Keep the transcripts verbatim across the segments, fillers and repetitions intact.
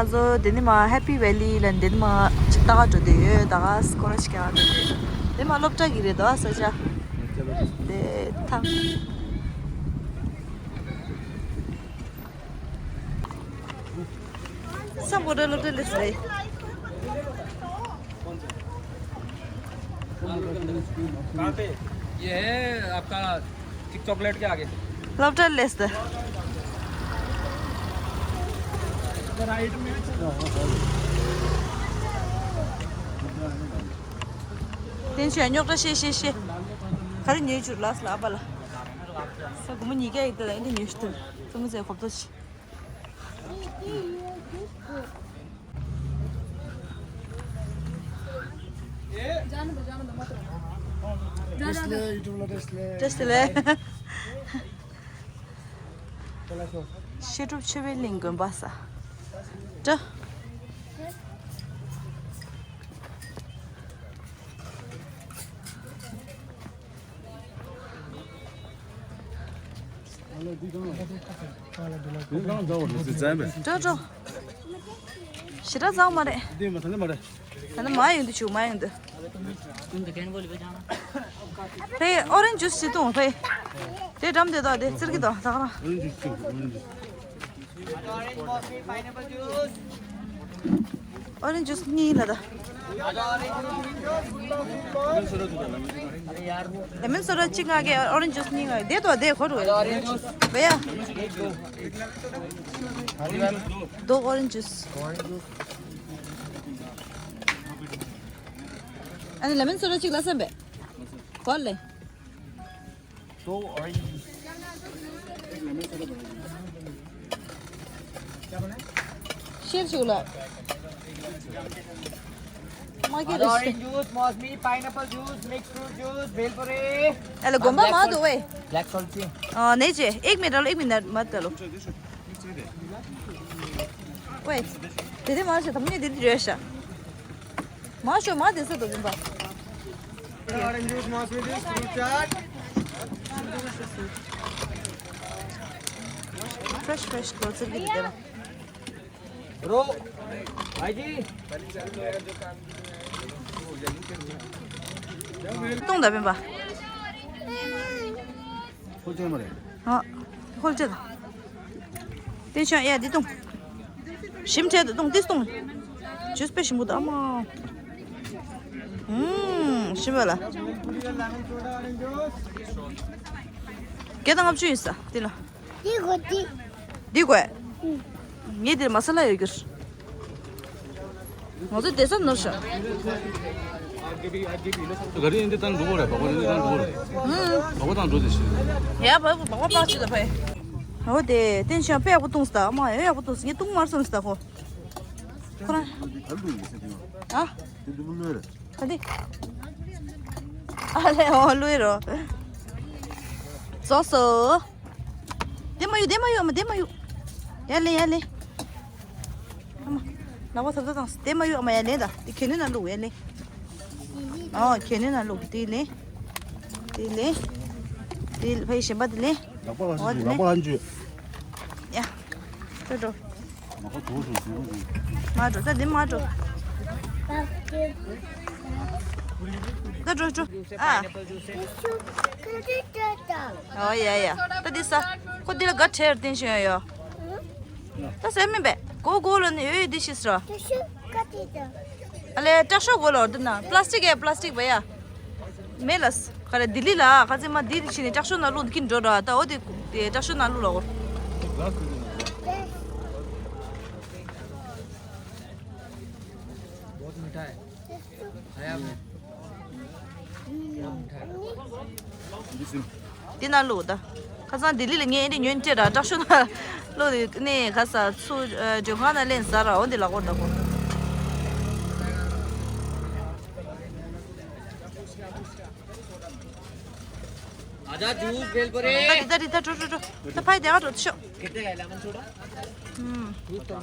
ང་ཚོ་འདི་ནས་མར་ཧེ་པི་ཝེ་ལི་ལ་འདི་ནས་མར་ཅིག་ལྟ་ག་འགྲོ་འདོད་ཡོད། ད་ག་སྐོར་ར་ཞིག་རྒྱག་ག་འགྲོ་འདོད་ཡོད། འདི་མར་སློབ་གྲྭ་གི་རེད་དོ་ས་ཆ། དེ་ཐང་ས་མོ་ཊ་སློབ་གྲྭ་སླེབས་རེད། कहाँ पे? ये है आपका चिक चॉकलेट के आगे। སློབ་གྲྭ་སླེབས་ཏེ། དེ་ཆོས་རྙོག་དྲ་བཤད་བཤད་བཤད། ག་རེ་ཉོས་བཅུག་ལགས་ལ་ཨ་ཕ་ལ། ས་སྒོར་མོ་ཉིས་བརྒྱ་ཡིན་ཏེ་ལ་ཨེ་འདྲ་ཉོས་ཤི་ཏེ། ཙུམ་ཙེ་གོབ་ཏོ་ཆི། བཀྲ་ཤིས་བདེ་ལེགས། བཤད་སྒྲུབ་ཆོས་པའི་གླིང་དགོན་པ་ས། བཀྲ། འགྲོ་འགྲོ། ཞེ་དྲག་གཙང་མ་རེད། ད་ནི་མ་ཡོང་དུ་ཆུ་མ་ཡོང་དུ། དེ་ཨོ་རེན་ཇུས་ཞིག་འཐུང་དེ། དེ་འགྲམ་དེ་དོ་དེ་ཙིར་གི་དོ་ད་ག་རང་། ཨོ་རེན་ཇུས་གཉིས་ལ་ད། ལེ་མོན་སོ་ཌ་གཅིག་ང་གི་ཨོ་རེན་ཇུས་གཉིས་ང་གི་དེ་དོ་དེ་ཁོ་རུ་བེ་ཡ། དོ་ཨོ་རེན་ཇུས། ཨ་ནི་ལེ་མོན་སོ་ཌ་གཅིག་ལ་སེམས་པས། གོ་ལེ། ཤེར་ཞུགས་ལ། མ་སྐྱེས་རེ་ཞིག Orange juice, मौसमी, pineapple juice, mixed fruit juice, bhelpuri. ཨ་ལ་དགོན་པ་མ་འདུག་ཝེ། Black salt ཅི། ཨ་ནེ་ཅེ། एक मिनट लो, एक मिनट मत लो। ཝེ། དེ་དེ་མ་ཤེས་ད་མི་དེ་དེ་རེད་ཤག་མ་ཤོ་མ་དེ་ས་དོ་ཡིན་པ། Orange juice, मौसमी juice, fruit चाट। Fresh fresh ཁོ་ཚིར་གི་དེ་ལ། Bro, भाई जी। ཏོང་ད་བེན་པ། ཁོ་ཅན་མ་རེད། ཨ། ཧོལ་ཅེ་ད། དེ་ཆོ་ཡ་འདི་ཏོང་། ཞིམ་ཁྲལ་དུ་ཏོང་ཏིས་ཏོང་། ཇུས་པེ་ཞིམ་པོ་ད་མ། ཧུམ། ཞིམ་པ་ལ། བརྒྱ་དང་ལྔ་བཅུ་ཡིན་ས་དེ་ལ། འདི་དགོས་འདི། འདི་དགོས། ངས་འདིར་མ་ས་ལ་ཡོད་རྒྱུར། ང་ཚོ་བསྡད་ས་ནོར་ཤག་ག་རེ་ཡིན་འདི་བཏང་འགྲོ་གི་རེད། བག་པ་འདི་བཏང་འགྲོ་གི་རེད། ཨང་། བག་པ་བཏང་འགྲོ་དེ་ཤི། ཡ་བག་བག་པ་བག་ཅི་ད་ཕའི། འོ་དེ་བསྟན་ཤག་དཔེ་ཡག་པོ་བཏུང་སྟ་མ་ཡ་ཡག་པོ་བཏུང་སྟ་ངས་བཏུང་མར་སོང་སྟ་ཁོ། ཁོ་རང་། ཨ། ག་འདི། ཨ་ལེ་འོ་ལུས་རོ། རྫོགས་སོ། དེ་མ་ཡུ་དེ་མ་ཡུ་ཨ་མ་དེ་མ་ཡུ། ཡ་ལེ་ཡ་ལེ། ཨ་མ། ལག་པ་ཐབ་ཐབ་དང་དེ་མ་ཡུ་ཨ་མ་ཡ་ལེ་ད་དེ་ཁྱེད་ནུས་ན་ལུག་ཡ་ལེ། ཨོ་ཁྱེད་ནུས་ན་ལུག་དེ་ལེ། དེ་ལེ། དེ་ཕ་ཡི་ཞེན་པ་དེ་ལེ། ལག་པ་ལ་འཇུ། ཡ། ད་འགྲོ། མ་འགྲོ་ད་འདི་མ་འགྲོ། ད་འགྲོ་འགྲོ། ཨ། ཨོ་ཡ་ཡ། ད་འདི་ས། ཁོ་འདི་ལ་ག་ཁྲེར་བསྟན་ཤེས་ཡོད། ད་ཟེར་མིན་པས། གོ་གོ་ལོ་ནི་ཡོད་ཡོད་འདི་ཤེས་སོ། ཨ་ལེ་དྲག་ཤོས་གོ་ལོ་འདི་ན་པླ་སི་ཊིག་ཡ་པླ་སི་ཊིག་བ་ཡ། མེ་ལ་སི། ཁ་རེ་ལྡི་ལི་ལ་ཁ་ཚེ་མ་ལྡི་ལི་ཕྱིན་ནས་ལྕགས་ཤོག་ནང་བླུགས་འདི་ཁྱིན་འགྲོ་ར་ད་འོ་དེ་དེ་ལྕགས་ཤོག་ནང་བླུགས་ལ་འོ། बहुत मीठा है। खाया आपने? འདི་ནང་བླུགས་ད། ཁ་སང་ལྡི་ལི་ལ་ངས་འདི་ཉོན་ཅེ་ར་ལྕགས་ཤོག་ནང་བླུགས་ནས་ཁ་ས་ཚུ་མགྲོན་ཁང་ནང་ལེན་ཟ་ར་འོ་འདི་ལ་འོ་ད་འོ། आजा जूस भेलपुरी। ད་རི་ད་རི་ད་འགྲོ་འགྲོ་འགྲོ། ད་ཕ་ཡི་དེ་ག་འགྲོ་ཤོག་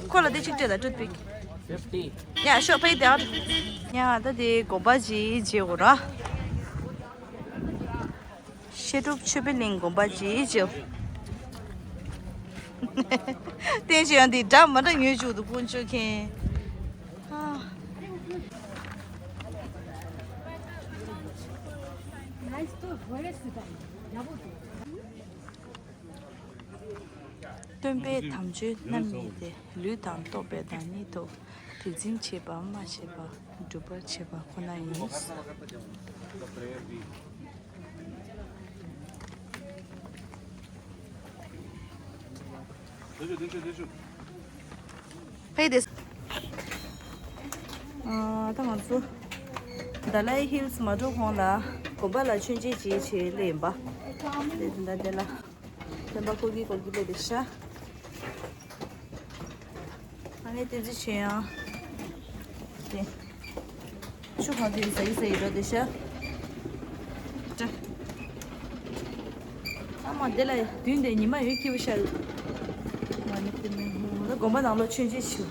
ཁོ་ལ་དེ་གཅིག་སྤྲད་ད་ཊུད་པིག་ཡ་ཤོག་ཕ་ཡི་དེ་ག་འགྲོ། ཡ་ད་དེ་དགོན་པ་ཅིག་བརྗེ་འོ་ར། བཤད་སྒྲུབ་ཆོས་པའི་གླིང་དགོན་པ་ཅིག་བརྗེ། བསྟན་ཆོས་ཡང་འདི་འདྲ་མ་འདྲ་ཉོས་བཅུག་འདུག་དཀོན་མཆོག་མཁྱེན། ཨ། སྟོན་པའི་དམ་ཆོས་རྣམ་གཉིས་ཏེ། ལུས་དང་རྟོག་པའི་བདག་ཉིད་དོ། དེ་འཛིན་བྱེད་པ་སྨྲ་བྱེད་པ་སྒྲུབ་པར་བྱེད་པ་ཁོ་ན་ཡིན། ཕེབས་ཏེ། ཨ། ད་ང་ཚོ་ཌ་ལའི་ཧིལ་སི་མ་འགྲོ་གོང་ལ་དགོན་པ་ལ་མཆོད་མཇལ་ཅིག་བྱེད་སླེབས་ཡིན་པ། དེ་དེ་འདྲ་དེ་ལ་སྟོན་པ་སྐུ་སྒེར་སྐུ་སྒེར་སླེབས་བསྡད་ཤག་ཨ་ནི་བསྟན་འཛིན་ཆོས་དབྱངས། དེ། ཆུ་གང་དུ་ཟ་ཡི་ཟ་ཡི་འགྲོ་དེ་ཤ། ཨ་མ་དེ་ལ་མདུན་དེ་ཉི་མ་ཡོད་ཁྱི་བོ་ཤ། མ་ནི་དེ་མི་ཧུ་ལ་དགོན་པ་ནང་ལོགས་མཆོད་མཇལ་ཞུ།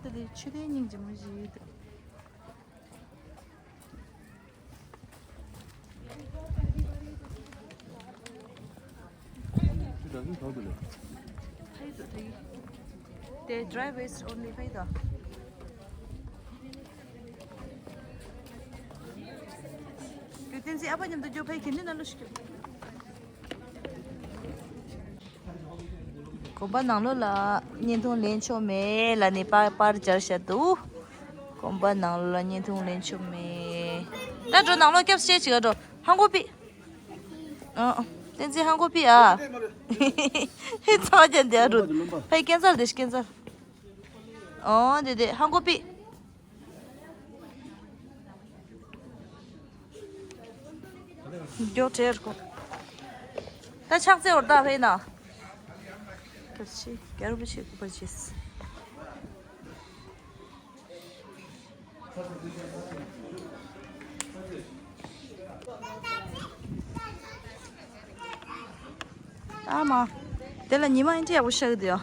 ད་དེ་ཆུ་དེ་སྙིང་རྗེ་མོ་ཞིག་ཡོད་དེ། དེ་dry waste only ཕ་ཡི་དོ། རྒྱུ་བསྟན་འཛིན་ཨ་ཕ་མཉམ་དུ་རྒྱུ་ཕ་ཡི་གན་དི་ནང་ལོགས་ཤིག་རྒྱུ། དགོན་པ་ནང་ལོགས་ལ་བརྙན་ཐུང་ལེན་ཆོག་མེད་ལབ་ནས་པར་པར་སྦྱར་བཞག་འདུག་དགོན་པ་ནང་ལོགས་ལ་བརྙན་ཐུང་ལེན་ཆོག་མེད། ད་འགྲོ་ནང་ལོགས་སྐྱབས་བཅོལ་ཅིག་འགྲོ། ཧང་གོ་པི། ཨ། བསྟན་འཛིན་ཧང་གོ་པི་ཨ། ཧེ་ཚ་བ་ཅན་དེ་ཨ་འགྲོ། ཕའི་ཀན་སར་དེ་ཤི་ཀན་སར། ཨོ་དེ་དེ་ཧང་གོ་པི། མགྱོགས་དྲེར་གོ། ད་ཕྱག་འཚལ་བར་ད་ཧེ་ན། གལ་ཆེ་རྒྱལ་པོ་ཆེ་སྐུ་པར་བྱེད། ཨ་མ། དེ་ལ་ཉི་མ་ཨིན་ཅི་ཡག་པོ་ཤག་དེ་ཡོ།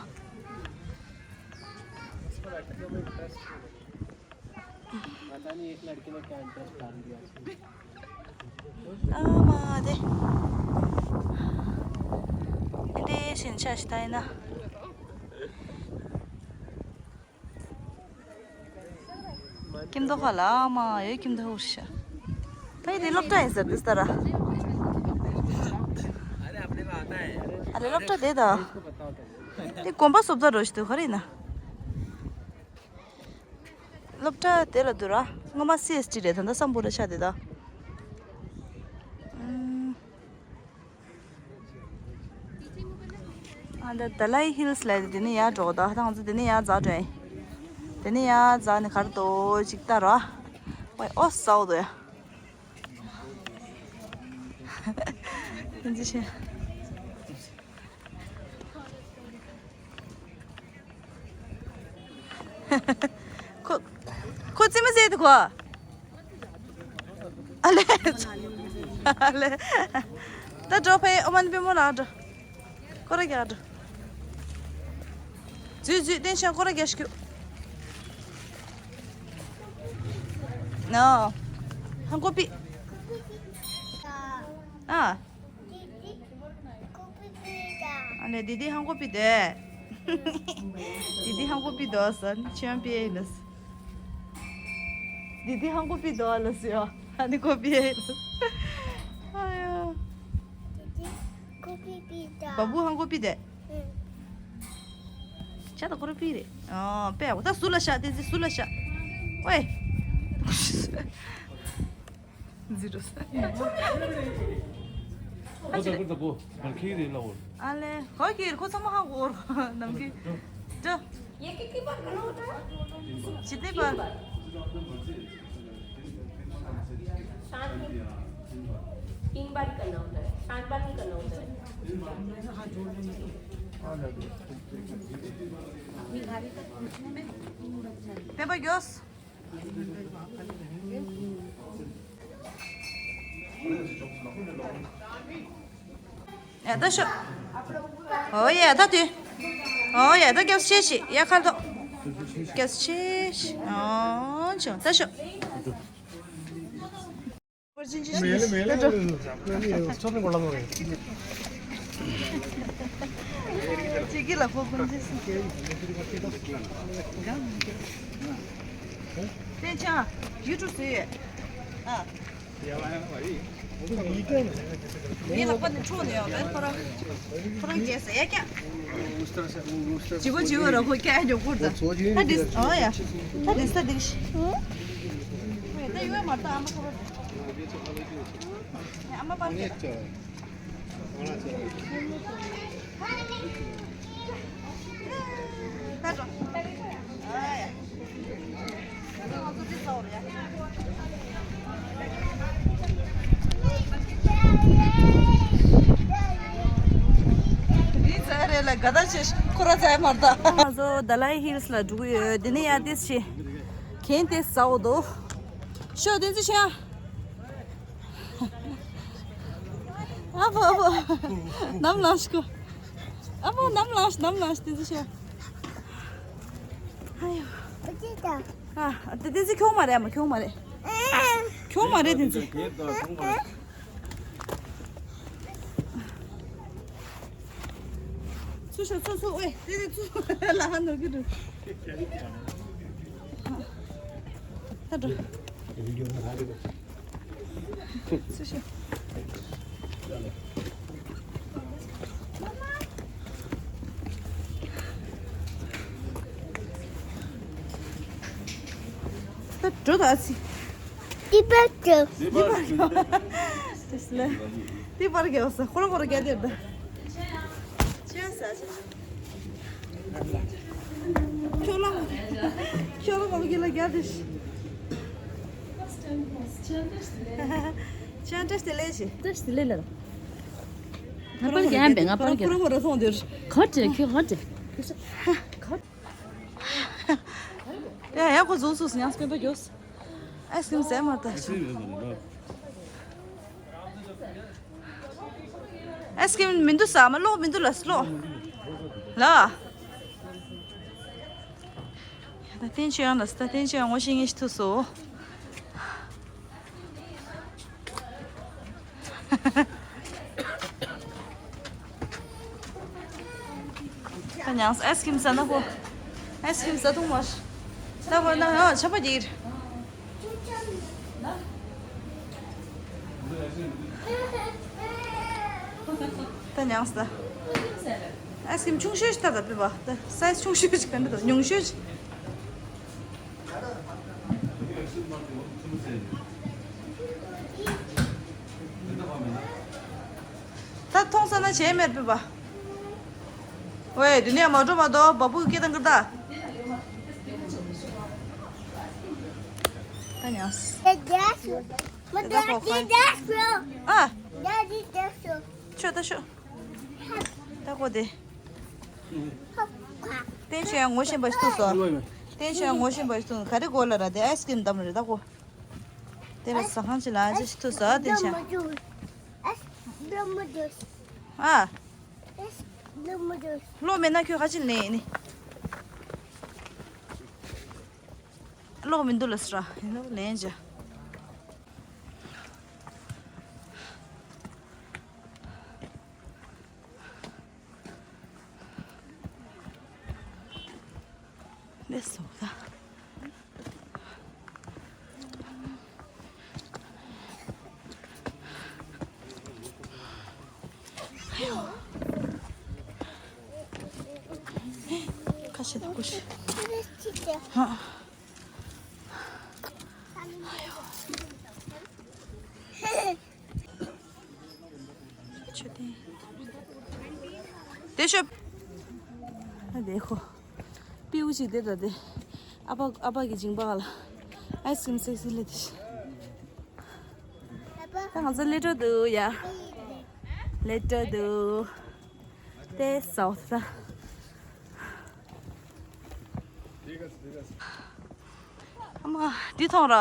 ཨ་མ་དེ། ཨིན་དེ་ཞིན་ཆ་ཤི་ད་ཡིན་ན། ཁྱིམ་ཐོག་ཁ་ལ་མ་ཡོད་ཁྱིམ་ཐོག་ཧུར་ཤ། ཕ་ཡི་དེ་སློབ་གྲྭ་ཡིན་ཟེར་དུས་ལྟར། ཨ་རེ་སློབ་གྲྭ་དེ་ད། དེ་དགོན་པ་བཟོ་ལྟ་འགྲོ་ཞིག་འདུག་ག་རེ་ཡིན་ན། སློབ་གྲྭ་དེ་ལ་འདུག་ར། སྔོན་མ་སི་ཨེས་ཊི་རེད་ད་ལྟ་སམ་བྷོ་ཊ་ཆགས་དེ་ད། ཨ། ད་ཌ་ལའི་ཧིལ་སི་ལ་དེ་ནས་ཡར་འགྲོ་ད་ད་ང་ཚོ་དེ་ནས་ཡར་འཛེགས་འགྲོ་ཡིན། དེ་ནས་ཡར་འཛེགས་ནས་གར་དོ་ཅིག་ལྟ་ར། ཝེ་ཨོ་སའོ་དོ་ཡ། དེ་ཚོ་ཤེས། ཁོ། ཁོ་ཙི་མི་ཟེར་དུ་ཁོ། ཨ་ལེ། ཨ་ལེ། ད་འགྲོ་ཕའི་ཨོ་མ་ནི་པི་མོ་ལ་འགྲོ། སྐོར་ར་རྒྱག་འགྲོ། འཛུལ་འཛུལ་བསྟན་ཤག་སྐོར་ར་རྒྱག་ཤིག་ནོ། ཧང་གོ་པི། ཨ། ཨ་ནེ་དི་དི་ཧང་གོ་པི་དེ། དི་དི་ཧང་གོ་པི་དོ་སན་ཆེན་པི་ཨེ་ལ་སི། དི་དི་ཧང་གོ་པི་དོ་ལ་སི་ཡོ། ཨ་ནེ་གོ་པི་ཨེ་ལ་སི། ཨ་ཡོ། དི་དི་ཧང་གོ་པི་དོ། བ་བུ་ཧང་གོ་པི་དེ། ཨུ། ཆ་ད་ཁོ་ར་པི་རེད། ཨ་པེ་ཨ་ད་སུ་ལ་ཤ་དེ་ཟི་སུ་ལ་ཤ། ཝེ། འཛི་རོ་ས། ཁོ་ད་ཁོ་ད་པོ་མར་ཁེ་རེ་ལ་འོར། ཨ་ལེ་ཁོ་ཁེ་རེ་ཁོ་ཚང་མ་ཧ་གོ་འོར་ནམ་གི། ཏྲ། ཡེ་ཀི་ཀི་པར་ག་ལོ་ཏྲ། ཅི་ཏེ་པར། ཤན་པར་ག་ལོ་ཏྲ། ཤན་པར་ག་ལོ་ཏྲ། པེ་པ་གྱོས། ཡ་ད་ཤོག་ཨོ་ཡ་ད་དུས། ཨོ་ཡ་ད་སྐྱབས་ཆེ་ཤི་ཡ་ཁ་ཐོག་སྐྱབས་ཆེ་ཤི་ཨོ་ཆོ་ད་ཤོག་པར་ཅན་ཅི་ཞིག་མེད་ལ་མེད་ལ་ཚོ་ཕན་གོ་ལ་མ་རེད། ཅི་གི་ལ་ཁོ་ཀུན་ཅི་སི་ཏན་ཆང་ཡུ་ཊུབ་བཟོས་ཡོད། ཨ། ཡ་ལ་ཡ་ལ་ཡི། ངའི་ལག་པ་ནས་འཕྲོག་ནས་ཡོང་། ཁོ་རང་ཁོ་རང་རྒྱལ་ས་ཡ་ཀྱང་། ཇི་བོ་ཇི་བོ་ར་ཁོ་ཀྱ་ཡ་མགྱོགས་པོ་ར། ད་དེ་ཨོ་ཡ། ད་དེ་ས་དེ་ཤི། ད་ཡོད་མ་ད་ཨ་མ་ཁོ་ར། ཨ་མ་པ་ཀྱ། ད་འགྲོ། ཨ་ཡ། ང་ཚོ་ད་ལའི་ཧིལ་སི་ལ་འགྲོ་གི་ཡོད། འདི་ནས་ཡར་ཏོག་ཙམ། གན་ཏོག་ཙམ་ཟ་འོ་དོ། ཤོག་དེ་ཚོ་ཤ། ཨ་ཕོ་ཨ་ཕོ། ནམ་ལངས་ཤིག་ཨ་ཕོ་ནམ་ལངས་ཤིག་ནམ་ལངས་ཤིག་དེ་ཚོ་ཤ། ཨ་ཡོ། ཨ་དེ་དེ་ཚོ་ཁྱོང་མ་རེད། ཨ་མ་ཁྱོང་མ་རེད། ཁྱོང་མ་རེད་དེ་ཚོ། ཚུར་ཤོག་ཚུར་ཚུར། ཨོའི་དེ་དེ་ཚུར་ལ་ཧ་ནོར་གི་འགྲོ། ད་འགྲོ། ཚུར་ཤོག་ད་འགྲོ་ད་ཨ་ཙི། ཏི་པར་གྱོ། ཏི་པར་གྱོ། ཏི་པར་གྱོ་ས་ཁོ་ར་ཁོ་ར་རྒྱ་དེར་ད། ཁྱོད་ལ་ཁྱོད་ལ་ཁོ་ར་གྱ་ལ་རྒྱ་དེ། ཁྱོད་ཏྲེས་དེ་ལས་ཤི། ཏྲེས་དེ་ལས་ལ། ང་པར་རྒྱ་ཡམ་པས། ང་པར་རྒྱ། ཁོ་ར་ཁོ་ར་ཐོང་དེར། ག་དེ་ཁྱོད་ག་དེ། ཡ་ཡ་ཁོ་རྫོགས་སོང་། ཉང་སྐད་པ་རྒྱོབས། ཨའི་སི་ཀྲིམ་ཟས་མ་ད་ཤི། ཨའི་སི་ཀྲིམ་མི་འདུག་ཟ་མ། ལོག་མི་འདུག་ལ་ལོག་ལ། ད་བསྟན་ཆོས་དབྱངས་ལ་ད་བསྟན་ཆོས་དབྱངས་ངོ་ཤེས་ངེས་ཤིག་ཐུག་སོང་། ད་ཉང་ཨའི་སི་ཀྲིམ་ཟ་ན་ཁོ། ཨའི་སི་ཀྲིམ་ཟ་འཐུང་མ། ད་ཁོ་ན་ཡང་ཆམ་པ་རྒྱག་གི་རེད། ད་ཉང་ཟ། ཨའི་སི་ཀྲིམ་ཆུང་ཤོས་ཤིག་ད་ད་ཕུད་པ། ད་སའི་ཛི་ཆུང་ཤོས་ཤིག་ག་འདྲ་འདུག་ཉུང་ཤོས་ཤིག་ད་མཐོང་ས་ན་བྱས་མེད་པས་པ། ཝེ་དུ་ནས་མ་འགྲོ་མ་གཏོགས་བ་སྤུ་གུ་སྐད་བཏང་གི་ད། ད་ཉལ། ཨ། ཆོས་ད་ཤོག་ད་གོ་དེ། བསྟན་ཆོས་ཡང་ངོ་ཤེས་པ་ཞིག་ཐུག་སོང་། བསྟན་ཆོས་ཡང་ངོ་ཤེས་པ་ཞིག་ཐུག་སོང་། ག་རེ་དགོས་ལ་ར་དེ་ཨའི་སི་ཀྲིམ་འདམ་རེད་ད་གོ། དེ་ལ་ཟ་ཁང་ཅིག་ལ་ཅི་ཞིག་ཐུག་ས་དེ་ཆ། ཨ། ལོ་མེད་ན་ཁྱོད་ཁ་ཅིག་ལེན་ནི། ལོག་མི་འདུག་ལ་སི་ར་ཡིན་ནོ་ལེན་བྱ། ལས་སོ་ད། ཁ་ཤས་དང་ཀུ་ཤས། ཧ། ཆུ་ཏན། དེ་ཤོད། ཨ་དེ་ཁོ། སྤྲེའུ་ཅིག་དེ་ད་དེ། ཨ་ཕ་ཨ་ཕ་གི་མཇིང་པ་ལ། ཨའི་སི་ཀྲིམ་སེག་སི་ལེ་དེ། ད་ང་ཚོ་ལེ་ཏྲོ་འདུག་ཡ། ལེ་ཏྲོ་འདུག་དེ་སའོ་ད། ཨ་མ། འདི་མཐོང་ར།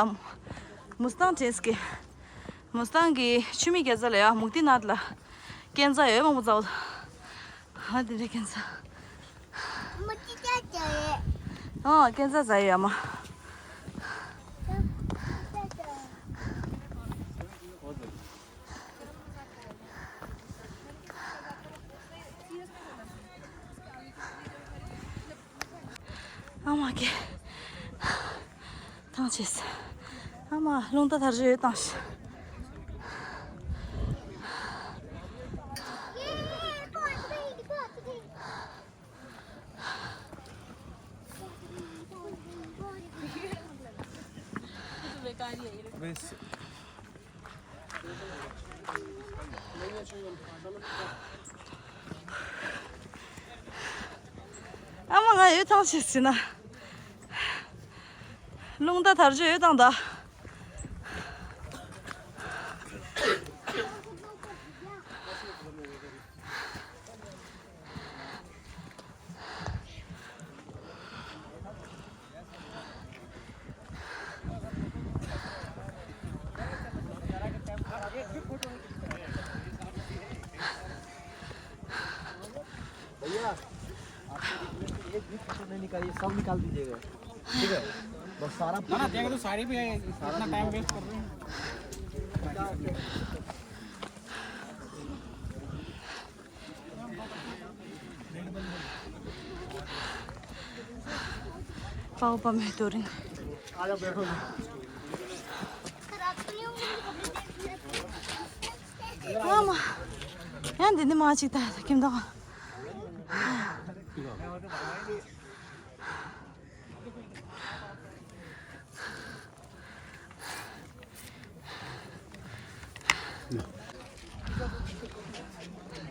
མུ་སི་ཏང་དྲེས་ཀྱི། མུ་སི་ཏང་གི་ཆུ་མིག་རྒྱ་ཚ་ལ་ཡ་མུག་ཏི་ནད་ལ། རྐྱེན་རྩ་ཡོད་མང་པོ་ཚ་བོ། ཨ་དེ་འདྲ་རྐྱེན་རྩ། ཨོ་རྐྱེན་རྩ་ཚ་ཡོད་ཨ་མ། ཨ་མ་ཀེ། ཐང་ཆད་སོང་། ཨ་མ་རླུང་རྟ་དར་ཆ་ཡོད་བཏང་ཤག་ཨ་མ་ང་ཡོད་ཐང་ཆད་ཟིན་ན། རླུང་རྟ་དར་ཆ་ཡོད་བཏང་ད། भैया, आपको इसमें से एक भी फोटो नहीं निकाली, सब निकाल दीजिएगा। ठीक है? बस सारा ना, ना, देख लो, साड़ी भी है, इतना टाइम वेस्ट कर रहे हैं। पाओ पा मैं तो रही। ཨ་མ། ཡང་འདི་ནི་མ་ཅིག་ད་ཁྱིམ་ཐང་།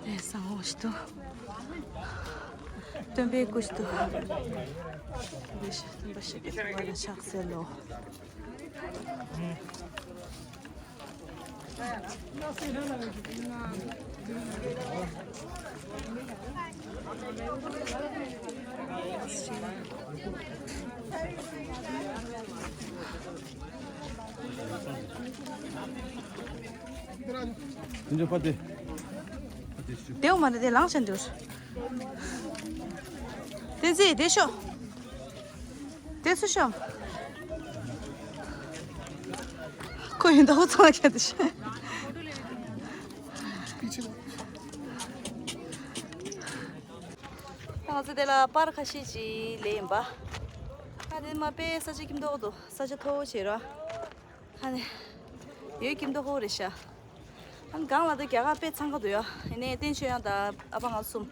དེ་ས་འོ་ཞིག་ཏུ། སྟོན་པའི་སྐུ་ཞིག་ཏུ། དེ་ཞིག་སྟོན་པ་ཞིག་གི་ཐུགས་ཀ་ལ་ཕྱག་འཚལ་ལོ། དེའུ་མ་རེད་དེ་ལངས་ཤག་འདུག་དེ་ཚེ་དེ་ཤོག་དེ་སུ་ཤོག་ཁོ་ཡིན་ད་འུ་ཚང་ཁྱེད་དེ་ཤོག་ང་ཚོ་དེ་ལ་པར་ཁ་ཤས་ཅིག་ལས་ཡིན་པ། ཨ་དེ་མ་དཔེ་ས་ཆ་ཁྱིམ་ཐོག་ཏུ་ས་ཆ་མཐོ་བོ་བྱེད་ར། ཨ་ནི། ཡོད་ཁྱིམ་ཐོག་ཧོ་རེད་ཤག་ཨ་ནི་སྒང་ལ་ད་རྒྱ་གར་དཔེ་འཚང་ཁ་འདུག་ཡ། ཡིན་ནའི་བསྟན་ཆོས་དབྱངས་དང་ཨ་ཕ་ང་གསུམ།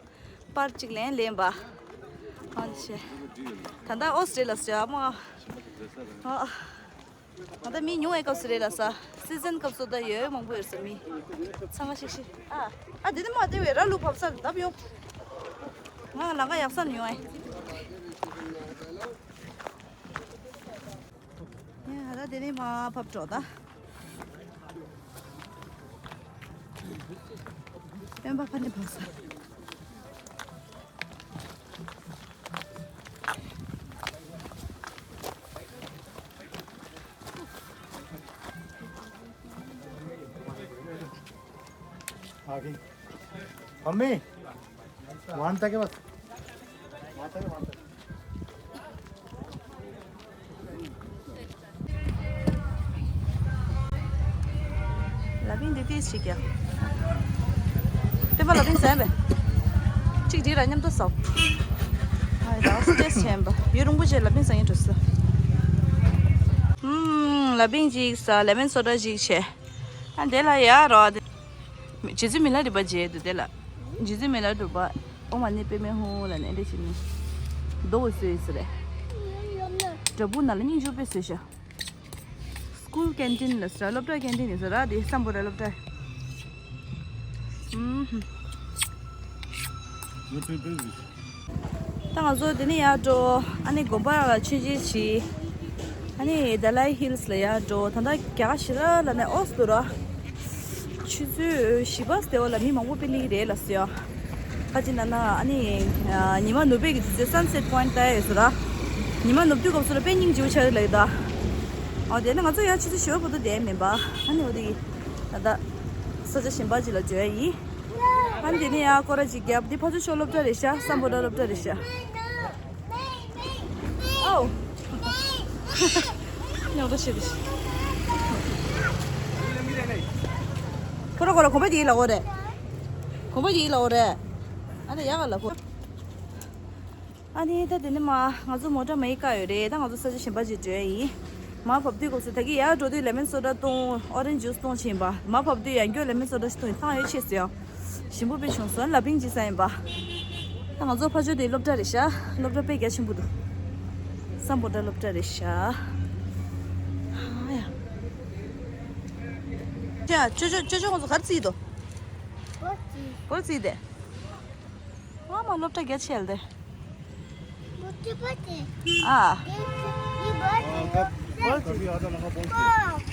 པར་གཅིག་ལེན་ལེན་པ། ཨ་ནི་བྱས། ད་ལྟ་ཨོ་སི་ཊེ་ལི་ཡ་ལ་ཟེར་ཨ་མ། ཨ། ད་ལྟ་མི་ཉུང་བའི་སྐབས་སུ་རེད་ལ་ས། སི་ཛན་སྐབས་སུ་ད་ཡོད་མང་པོ་ཡོད་ས་མི། འཚང་ཁ་ཤིག་ཤིག་ཨ། ཨ་དེ་ནི་མ་དེ་བས་ར་ལུག་བབས་ས་ལ་ལྡབ་ཡོང་། ང་ལང་ཀ་ཡག་ས་ལ་ཉུང་ཨེ། ཡ་ད་དེ་ནས་མར་ཕབ་འགྲོ་ད། སྟོན་པ་ཕ་ནས་ཕབ་ས། ཨ་ཕི། ཨ་མི། ཝན་ཏ་ཀེ་བ། ཝན་ཏ་ཀེ་ཝན་ཏ་ཀེ། ལ་ཕིང་འདི་ཏིས་ཞིག་ཀྱང་། སྟོན་པ་ལ་ཕིང་ཟ་ཡ་བས། གཅིག་འདི་ར་མཉམ་དུ་ཟ། ཨ་ཡ་ད་སི་ཏེས་ཆེན་པ་ཡུ་རུང་པོ་ཆེ་ལ་ཕིང་ཟ་ཡིན་འགྲོ་སོ། ཧུམ། ལ་ཕིང་ཅིག་ཟ། ལེ་མོན་སོ་ཌ་ཅིག་བྱས། ཨ་དེ་ལ་ཡ་རོ། རྗེ་བཙུན་མི་ལ་རས་པ་མཇལ་འདུག་དེ་ལ། རྗེ་བཙུན་མི་ལ་རས་པ། ཨོཾ་མ་ཎི་པདྨེ་ཧཱུྃ་ལབ་ནས་འདི་བྱེད་ནི། རྡོ་བོ་བཟོས་ཡོད་ས་རེད། བྲག་ཕུག་ནང་ལ་སྙིང་རྗེ་པོ་བཟོས་ཤག་སྐུལ་ཀེན་ཊིན་ལ་ཟེར་ར། སློབ་གྲྭའི་ཀེན་ཊིན་ཡིན་ས་ར། དེ་སམ་བྷོ་ཊ་སློབ་གྲྭའི། ཨུམ་ཧུམ། ད་ང་ཚོ་དེ་ནས་ཡར་འགྲོ། ཨ་ནི་དགོན་པ་ལ་མཆོད་མཇལ་བྱས། ཨ་ནི་ཌ་ལའི་ཧིལ་ལ་ཡར་འགྲོ། ད་ལྟ་རྒྱ་གར་ཞེ་དྲག་ལ་ནས་ཨོ་སི་འདུག་ར། ཆུ་ཚོད་བཞི་པ་ཙམ་དེ་བ་ལ་མི་མང་པོ་དཔེ་སླེབས་ཀྱི་རེད་ལབ་སོང་ཡ། ཁ་ཅིག་ན་ན་ཨ་ནི་ཉི་མ་ནུབ་པའི་གི་དུས་ཚོད་སན་སེཊ་པོ་ཡིན་ཊི་ལྟ་ཡ་ཡོད་ས་ར། ཉི་མ་ནུབ་དུས་སྐབས་སུ་ལ་དཔེ་སྙིང་རྗེ་པོ་ཆགས་ཀྱི་ལབ་ཡོད་ད། ཨོ་དེ་ནས་ང་ཚོ་ཡང་ཆུ་ཚོད་བཞི་པ་བར་དུ་བསྡད་མིན་པ། ཨ་ནི་འོ་དེ་གི་ད་ལྟ་ས་ཆ་གཞན་པ་ཅིག་ལ་འགྲོ་ཡ་ཡིན། ཨ་ནི་དེ་ནས་ཡང་སྐོར་ར་ཅིག་བརྒྱབ། འདི་ཕར་ཚུར་ཤོག་སློབ་གྲྭ་རེད་ཤག་སམ་བྷོ་ཊ་སློབ་གྲྭ་རེད་ཤག་ཨའོ། ཉོག་ཏོ་བྱེད་དེ་ཤག་ཁོ་ར་ཁོ་ར་གོམ་པ་དེའི་ལ་འོ་རེད། གོམ་པ་དེའི་ལ་འོ་རེད། ཨ་ནི་ཡག་ག་ལ་ཁོ། ཨ་ནི་ད་དེ་ནི་མ་ང་ཚོ་མོ་ཊ་མ་ཡིག་བཀག་ཡོད་རེད། ད་ང་ཚོ་ས་ཆ་གཞན་པ་ཅིག་འགྲོ་ཡ་ཡིན། མར་བབས་དུས་སྐབས་སུ་ད་གི་ཡར་འགྲོ་དུས་ལེ་མོན་སོ་ཌ་བཏུང་། ཨོ་རེན་ཇི་ཇུས་བཏུང་ཕྱིན་པ། མར་བབས་དུས་ཡང་བསྐྱར་ལེ་མོན་སོ་ཌ་ཞིག་བཏུང་ཡིན། ཐང་ཡོད་ཆེ་ཟེར་ཡང་ཞིམ་པོ་དཔེ་བྱུང་སོང་། ལ་ཕིང་ཅི་ས་ཡིན་པ། ད་ང་ཚོ་ཕ་ཇོ་དེ་སློབ་གྲྭ་རེད་ཤག་སློབ་གྲྭ་དཔེ་རྒྱ་ཆེན་པོ་འདུག་སམ་བྷོ་ཊ་སློབ་གྲྭ་རེད་ཤག་ཨ་ཡ། ཅ་ཅོ་ཅོ་ཅོ་ཅོ་ང་ཚོ་ག་རེ་རྩིས་འདུག་སྒོར་རྩིས་ཏེ། ཨ་མ་སློབ་གྲྭ་རྒྱ་ཆེ་ལ་དེ། ཨ། སྒོར་རྩིས།